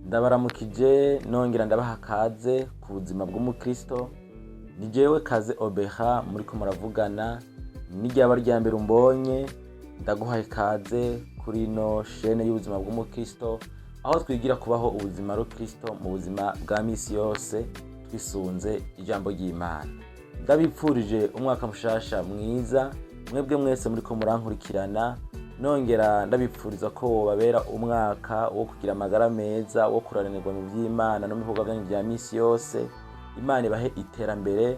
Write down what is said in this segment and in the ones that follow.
Ndabaramukije nongera ndabaha kaze ku buzima bw'umukristo. Ni jewe Kaze Obeha muriko muravugana. Niryaba rya mbere umbonye, ndaguhaye kaze kuri ino shene y'ubuzima bw'umukristo, aho twigira kubaho ubuzima rukristo mu buzima bwa misi yose twisunze ijambo ry'Imana. Ndabipfurije umwaka mushasha mwiza mwebwe mwese muriko murankurikirana, nongera ndabipfuriza ko wobabera umwaka wo kugira amagara meza, wo kuranirwa mu vy'Imana no mu bikorwa vyanyu vya misi yose. Imana ibahe iterambere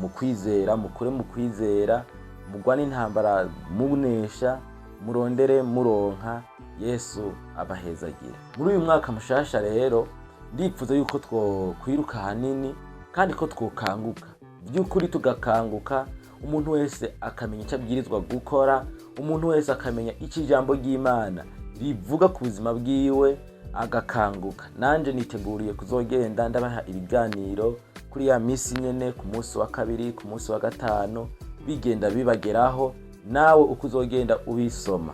mu kwizera, mukure mu kwizera, mugwane intambara munesha, murondere muronka. Yesu abahezagira muri uyu mwaka mushasha. Rero ndipfuza yuko twokwiruka hanini kandi ko twokanguka by'ukuri, tugakanguka, umuntu wese akamenya icyo abwirizwa gukora, umuntu wese akamenya icyo ijambo ry'Imana rivuga ku buzima bwiwe, agakanguka. Nanje niteguriye kuzogenda ndabaha ibiganiro kuri ya misi nyene, ku munsi wa kabiri, ku munsi wa gatanu, bigenda bibageraho. Nawe uko uzogenda ubisoma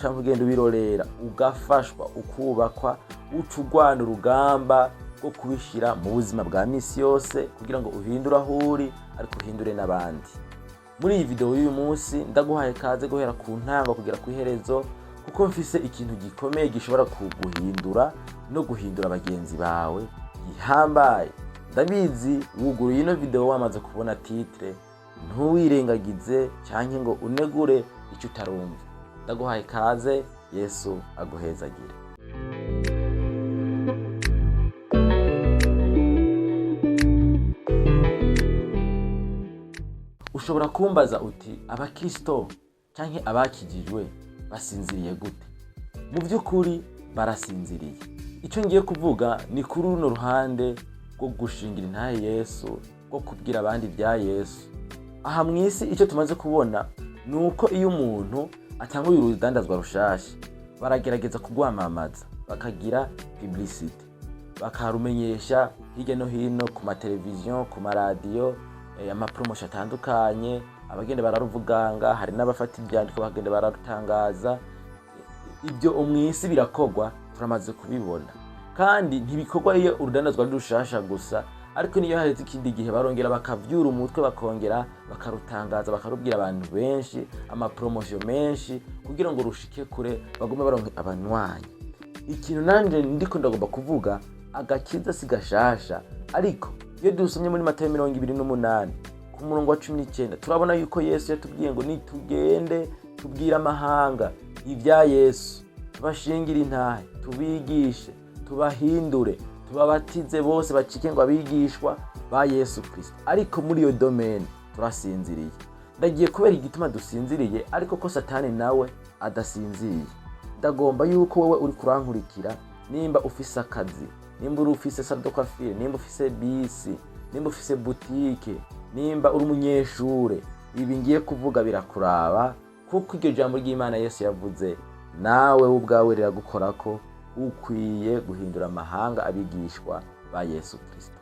cyangwa ugenda ubirorera, ugafashwa, ukubakwa, uca urwana urugamba rwo kubishyira mu buzima bwa misi yose kugira ngo uhindure aho uri, ariko uhindure n'abandi. Muri iyi video y'uyu munsi ndaguhaye kaze guhera ku ntango kugera ku iherezo, kuko mfise ikintu gikomeye gishobora kuguhindura no guhindura bagenzi bawe, gihambaye. Ndabizi wuguruye ino video wamaze kubona titre. Ntuwirengagize cyangwa ngo unegure icyo utarumva. Ndaguhaye kaze, Yesu aguhezagire. Ushobora kumbaza uti: "Abakristo canke abakijijwe basinziriye gute?" Mu by'ukuri barasinziriye. Icyo ngiye kuvuga ni kuri runo ruhande rwo gushingira intahe Yesu, rwo kubwira abandi ibya Yesu. Aha mu isi icyo tumaze kubona ni uko iyo umuntu atanguye urudandazwa rushasha, baragerageza kurwamamaza, bakagira publicité, bakarumenyesha hirya no hino, ku mateleviziyo, ku maradiyo, amapromotion atandukanye, abagenda bararuvuganga. Hari n'abafata ibyandiko bakagenda bararutangaza. Ibyo mu isi birakorwa, turamaze kubibona. Kandi ntibikorwa iyo urudandazwa ari rushasha gusa, ariko niyo haheze ikindi gihe barongera bakavyura umutwe, bakongera bakarutangaza, bakarubwira abantu benshi, amapromotion menshi, kugira ngo rushike kure, bagume baronke abanywanyi. Ikintu nanje ndiko ndagomba kuvuga, agakiza si gashasha, ariko iyo dusomye muri Matayo 28 ku murongo wa 19, turabona yuko Yesu yatubwiye ngo nitugende tubwire amahanga ibya Yesu, tubashingire intahe, tubigishe, tubahindure, tubabatize, bose bacike ngo abigishwa ba Yesu Kristo. Ariko muri iyo domaine turasinziriye. Ndagiye kubera igituma dusinziriye, ariko ko Satani nawe adasinziriye. Ndagomba yuko wowe uri kurankurikira, nimba ufise akazi, nimba uri ufise salon de coiffure, nimba ufise bisi, nimba ufise butike, nimba uri umunyeshure, ibi ngiye kuvuga birakuraba, kuko iryo jambo ry'Imana Yesu yavuze nawe ubwawe riragukorako. Ukwiye guhindura amahanga abigishwa ba Yesu Kristo.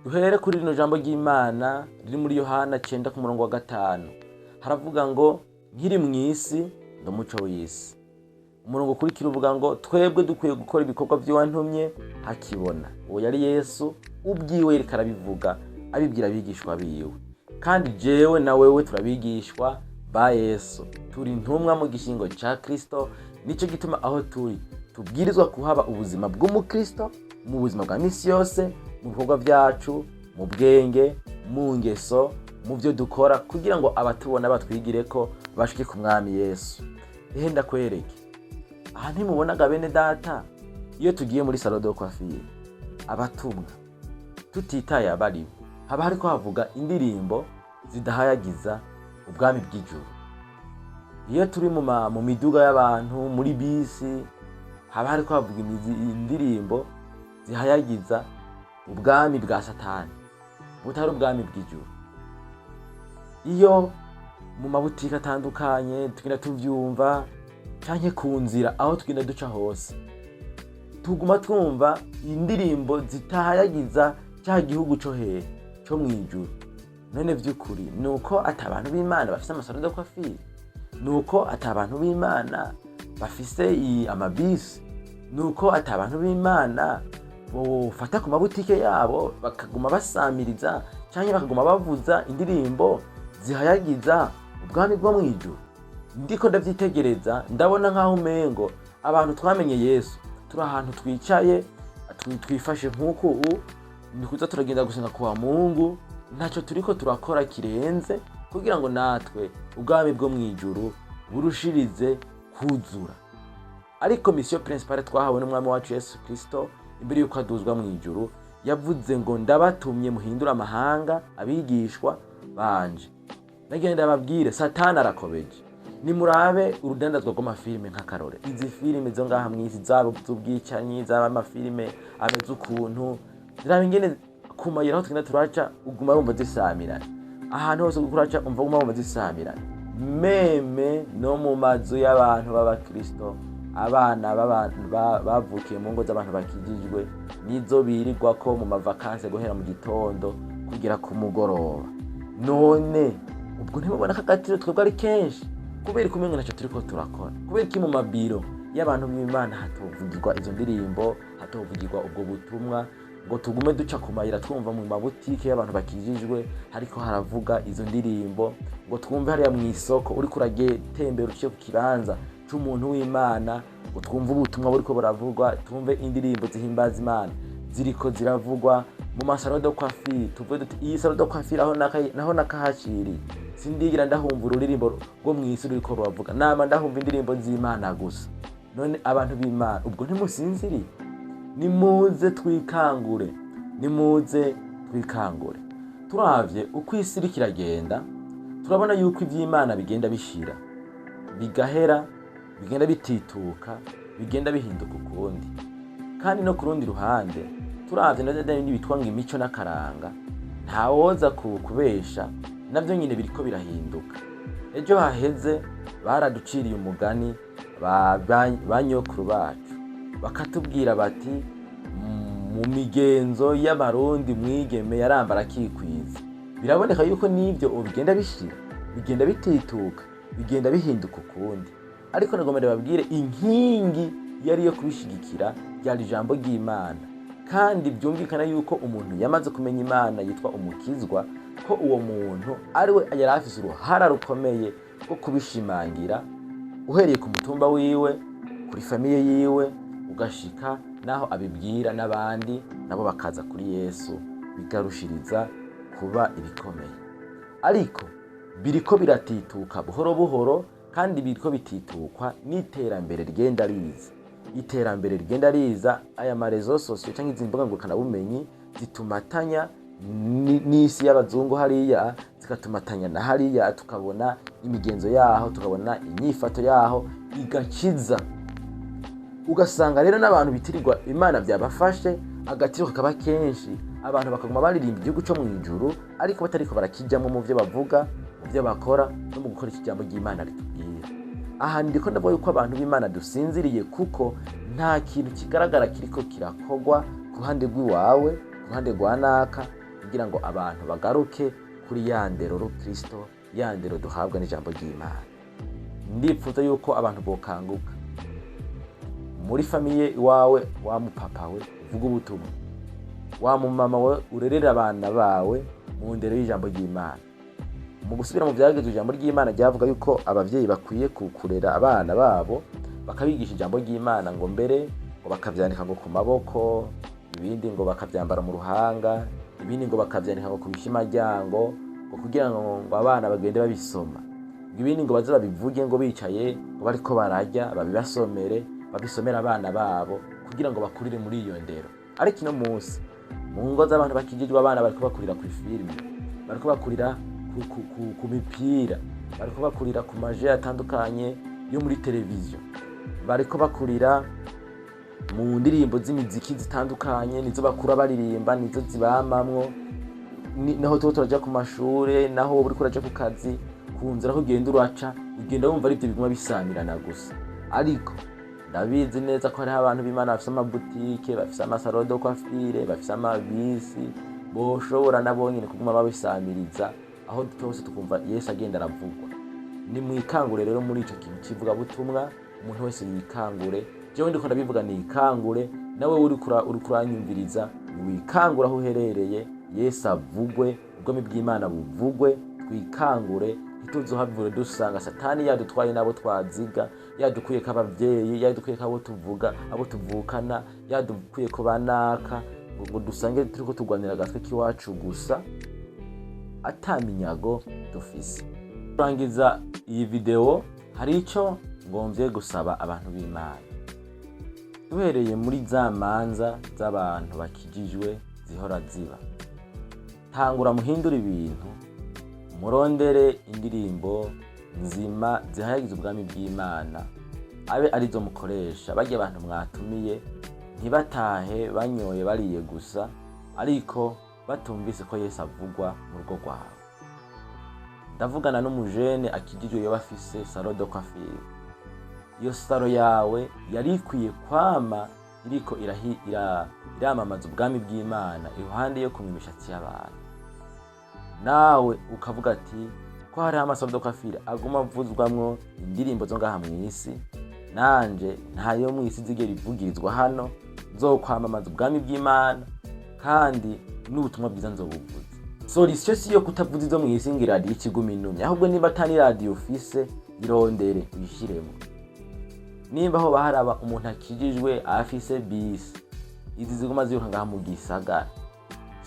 Duhere kuri rino jambo ry'Imana riri muri Yohana 9 ku murongo wa 5. Haravuga ngo: "Nkiri mu isi ndi umuco w'isi." Umurongo ukurikira uvuga ngo: "Twebwe dukwiye gukora ibikorwa by'uwantumye hakibona." Uwo yari Yesu ubwiwe yariko arabivuga, abibwira abigishwa biwe. Kandi jewe na wewe turabigishwa ba Yesu, turi intumwa mu gishingo ca Kristo. Nico gituma aho turi tubwirizwa kuhaba ubuzima bw'umukristo mu buzima bwa misi yose, mu bikorwa vyacu, mu bwenge, mu ngeso, mu byo dukora, kugira ngo abatubona batwigireko bashike ku Mwami Yesu. Ehe, ndakwereke aha. Ntimubonaga bene data, iyo tugiye muri salon de coiffure, abatumwa tutitaye abaribo, haba hariko havuga indirimbo zidahayagiza ubwami bw'ijuru? Iyo turi mu miduga y'abantu, muri bisi, haba hariko havuga indirimbo zihayagiza ubwami bwa Satani butari ubwami bw'ijuru. Iyo mu mabutike atandukanye tugenda tuvyumva, canke ku nzira aho tugenda duca hose, tuguma twumva indirimbo zitahayagiza cya gihugu co hehe, co mw'ijuru. None vy'ukuri ni uko ata abantu b'Imana bafise amasalon de coiffure? Ni uko ata abantu b'Imana bafise amabisi? Nuko ati abantu b'Imana bofata ku mabutike yabo bakaguma basamiriza cyangwa bakaguma bavuza indirimbo zihayagiza ubwami bwo mu ijuru. Ndiko ndavyitegereza, ndabona nk'aho umengo abantu twamenye Yesu turi ahantu twicaye, twifashe nk'uku ubu ni kuza turagenda gusenga kwa Mungu, ntacyo turiko turakora kirenze kugira ngo natwe ubwami bwo mu ijuru burushirize kuzura. Ariko mission principale twahawe n'Umwami wacu Yesu Kristo imbere y'uko aduzwa mu ijuru, yavuze ngo: "Ndabatumye muhindure amahanga abigishwa banje." Nagira ndababwire, Satani arakobeje. Nimurabe urudandazwa rw'amafilime nk'akarore. Izi filime zo ngaha mw'isi, zaba z'ubwicanyi, zaba amafilime ameze ukuntu, ziraba ingene ku mayira aho tugenda turaca uguma wumva zisamirana. Ahantu hose uriko uraca umva uguma wumva zisamirana, même no mu mazu y'abantu b'abakristo. Abana b'abantu bavukiye mu ngo z'abantu bakijijwe nizo birirwako mu ma vacances guhera mu gitondo kugera ku mugoroba. None ubwo ntibubona ko agatiro twebwe ari kenshi? Kubera ko umengo ntacyo turiko turakora. Kubera iki mu mabiro y'abantu b'Imana hatovugirwa izo ndirimbo, hatovugirwa ubwo butumwa, ngo tugume duca ku mayira twumva mu mabutike y'abantu bakijijwe hariko haravuga izo ndirimbo, ngo twumve hariya mu isoko uriko uragetembera uciye ku kibanza c'umuntu w'Imana, ngo twumve ubutumwa buriko buravugwa, twumve indirimbo zihimbaza Imana ziriko ziravugwa mu ma salons de coiffure, tuvuge duti: "Iyi salon de coiffure aho naho nakahaciriye, sindigira ndahumva ururirimbo rwo mw'isi ruriko ruravuga, nama ndahumva indirimbo z'Imana gusa." None abantu b'Imana, ubwo ntimusinziriye? Nimuze twikangure, nimuze twikangure. Turavye uko isi iriko iragenda, turabona yuko ivy'Imana bigenda bishira bigahera, bigenda bitituka, bigenda bihinduka ukundi. Kandi no ku rundi ruhande, turavye na bindi bitwa ngo imico n'akaranga, ntawoza kubesha, navyo nyine biriko birahinduka. Ejo haheze baraduciriye umugani ba nyokuru bacu, bakatubwira bati: "Mu migenzo y'Abarundi mwigeme yarambara akikwiza." Biraboneka yuko n'ibyo ubu bigenda bishira, bigenda bitituka, bigenda bihinduka ukundi. Ariko nagomba ndababwire, inkingi yari iyo kubishigikira ryari ijambo ry'Imana. Kandi byumvikana yuko umuntu yamaze kumenya Imana yitwa umukizwa, ko uwo muntu ari we yari afise uruhara rukomeye rwo kubishimangira, uhereye ku mutumba wiwe, kuri famille yiwe, ugashika naho abibwira n'abandi, nabo bakaza kuri Yesu, bigarushiriza kuba ibikomeye. Ariko biriko biratituka buhoro buhoro, kandi biriko bititukwa n'iterambere rigenda riza. Iterambere rigenda riza, aya ma réseaux sociaux cyangwa izi mbuga ngurukanabumenyi zitumatanya n'isi y'abazungu hariya, zikatumatanya na hariya, tukabona imigenzo yaho, tukabona inyifato yaho igakiza. Ugasanga rero n'abantu bitirirwa Imana byabafashe, agatiro kakaba kenshi, abantu bakaguma baririmba igihugu cyo mu ijuru, ariko batariko barakijyamo mu byo bavuga, mu byo bakora no mu gukora iki jambo ry'Imana ritubwira. Aha ndiko ndavuga yuko abantu b'Imana dusinziriye, kuko nta kintu kigaragara kiriko kirakogwa ku ruhande rw'iwawe, ku ruhande rwa naka, kugira ngo abantu bagaruke kuri ya ndero rukristo, ya ndero duhabwa n'ijambo ry'Imana. Ndipfuza yuko abantu bokanguka. Muri famille iwawe, wa mupapa we, uvuga ubutumwa, wa mumama we, urerera abana bawe mu ndero y'ijambo ry'Imana. Mu gusubira mu byagezwe, ijambo ry'Imana ryavuga yuko abavyeyi bakwiye kurera abana babo, bakabigisha ijambo ry'Imana, ngo mbere ngo bakavyandika ngo ku maboko, ibindi ngo bakavyambara mu ruhanga, ibindi ngo bakavyandika ngo ku bishimaryango, ngo kugira ngo abana bagende babisoma, ngo ibindi ngo baze babivuge ngo bicaye, ngo bariko bararya, babibasomere, babisomere abana babo kugira ngo bakurire muri iyo ndero. Ariko ino munsi mu ngo z'abantu bakijijwe, abana bariko bakurira ku filime, bariko bakurira ku mipira, bariko bakurira ku maje atandukanye yo muri televiziyo, bariko bakurira mu ndirimbo z'imiziki zitandukanye, nizo bakura baririmba, nizo zibamamwo. Naho tuba turaja ku mashure, naho wowe uriko uraja ku kazi, ku nzira aho ugenda uraca, ugenda wumva arivyo biguma bisamirana gusa. Ariko ndabizi neza ko hariho abantu b'Imana bafise amabutike, bafise ama salons de coiffure, bafise amabisi, boshobora nabo nyene kuguma babisamiriza aho hose, tukumva Yesu agenda aravugwa. Nimwikangure rero muri ico kintu c'ivugabutumwa, umuntu wese yikangure. Jewe ndiko ndabivuga nikangure, nawe uriko uranyumviriza wikangure aho uherereye. Yesu avugwe, ubwami bw'Imana buvugwe, twikangure, ntituzohavure dusanga Satani yadutwaye n'abo twaziga, yadukuyeko abavyeyi, yadukuyeko abo tuvuga, abo tuvukana, yadukuyeko banaka, ngo dusange turiko turwanira agatwe k'iwacu gusa ata minyago dufise. Kurangiza iyi video, hari ico ngomvye gusaba abantu b'Imana. Duhereye muri za manza z'abantu bakijijwe zihora ziba, tangura muhindure ibintu, murondere indirimbo nzima zihayagiza ubwami bw'Imana, abe arizo mukoresha. Barya abantu mwatumiye ntibatahe banyoye bariye gusa, ariko batumvise ko Yesu avugwa mu rugo rwawe. Ndavugana n'umujene akijijwe yoba afise salon de coiffure. Iyo salon yawe yari ikwiye kwama iriko iramamaza ubwami bw'Imana iruhande yo kumwa imishatsi y'abantu. Nawe ukavuga ati ko hariho ama salon de coiffure aguma avuzwamwo indirimbo zo ngaha mw'isi, nanje ntayo mw'isi zigera ivugirizwa hano, nzokwamamaza ubwami bw'Imana kandi n'ubutumwa bwiza nzobuvuza. Solution si yo kutavuza izo mw'isi ngo iradiyo ikiguma inumye, ahubwo niba atari iradiyo ufise, irondere uyishiremo. Nimba hoba haraba umuntu akijijwe afise bisi izi ziguma ziruka ngaha mu gisagara,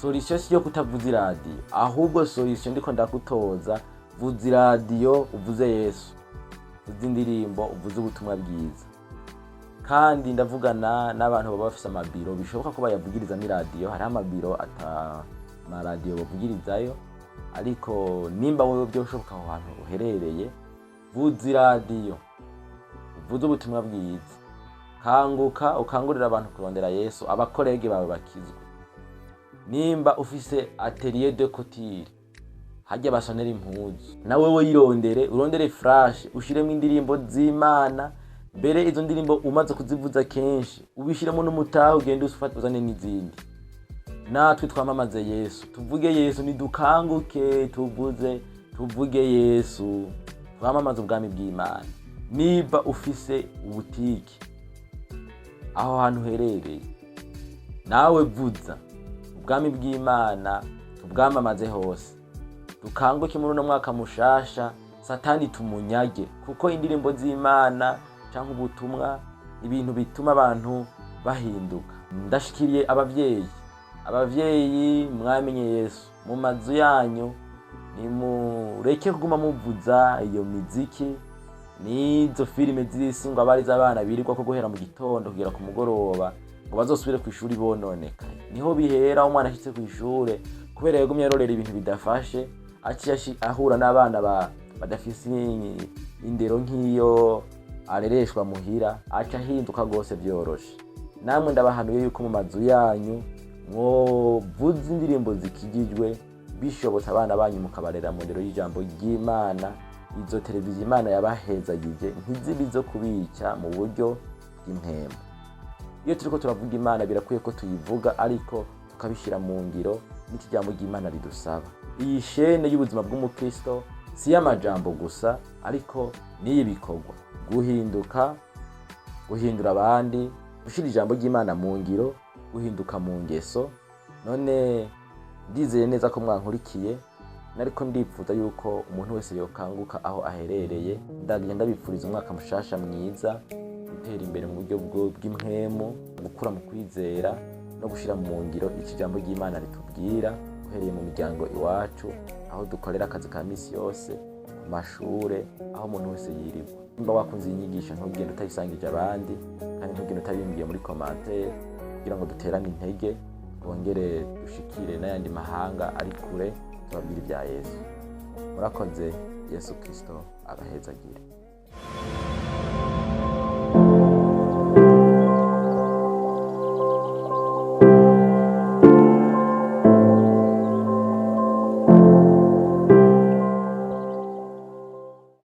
solution si yo kutavuza iradiyo, ahubwo solution ndiko ndakutoza, vuza iradiyo uvuze Yesu, uvuze indirimbo, uvuze ubutumwa bwiza. Kandi ndavugana n'abantu baba bafise amabiro bishoboka ko bayavugirizamo iradiyo. Hariho amabiro ata amaradiyo bavugirizayo, ariko nimba wewe byoshoboka aho hantu uherereye, vuza iradiyo uvuze ubutumwa bwiza. Kanguka ukangurira abantu kurondera Yesu, aba collègues bawe bakizwe. Nimba ufise atelier de couture, hajya basonera impuzu, nawe we yirondere, urondere flash ushiremo indirimbo z'Imana. Mbere izo ndirimbo umaze kuzivuza kenshi, ubishiremo n'umutahe, ugende ufate uzane n'izindi. Natwe twamamaze Yesu, tuvuge Yesu, nidukanguke tuvuze, tuvuge Yesu, twamamaze ubwami bw'Imana. Niba ufise ubutiki aho hantu uherereye, nawe vuza ubwami bw'Imana, tubwamamaze hose. Dukanguke muri uno mwaka mushasha, Satani tumunyage, kuko indirimbo z'Imana canke ubutumwa, ibintu bituma abantu bahinduka. Ndashikiriye abavyeyi. Abavyeyi mwamenye Yesu, mu mazu yanyu nimureke kuguma muvuza iyo miziki n'izo filime z'isi ngo abari z'abana birirwa ko guhera mu gitondo kugera ku mugoroba, ngo bazosubire ku ishuri bononekaye. Niho bihera, umwana ashitse ku ishure, kubera yagumye arorera ibintu bidafashe, aciye ahura n'abana badafise indero nk'iyo arereshwa muhira, aca ahinduka rwose vyoroshe. Namwe ndabahanuye yuko mu mazu yanyu mwovuza indirimbo zikijijwe, bishobotse abana banyu mukabarera mu ndero y'ijambo ry'Imana. Izo televiziyo Imana yabahezagije ntizibe izo kubica mu buryo bw'impemu. Iyo turiko turavuga Imana, birakwiye ko tuyivuga ariko tukabishyira mu ngiro n'iki jambo ry'Imana ridusaba. Iyi chaîne y'ubuzima bw'umukristo si iy'amajambo gusa, ariko n'iy'ibikorwa: guhinduka, guhindura abandi, gushyira ijambo ry'Imana mu ngiro, guhinduka mu ngeso. None ndizeye neza ko mwankurikiye, nariko ndipfuza yuko umuntu wese yokanguka aho aherereye. Ndagenda ndabipfuriza umwaka mushasha mwiza, gutera imbere mu buryo bw'impwemu, gukura mu kwizera no gushyira mu ngiro iki jambo ry'Imana ritubwira, uhereye mu miryango iwacu, aho dukorera akazi ka misi yose, ku mashure, aho umuntu wese yirirwa. Nimba wakunze iyi nyigisho, ntugende utayisangije abandi, kandi ntugende utabimbwiye muri commentaire, kugira ngo duterane intege, twongere dushikire n'ayandi mahanga ari kure, tubabwire ibya Yesu. Murakoze. Yesu Kristo abahezagire.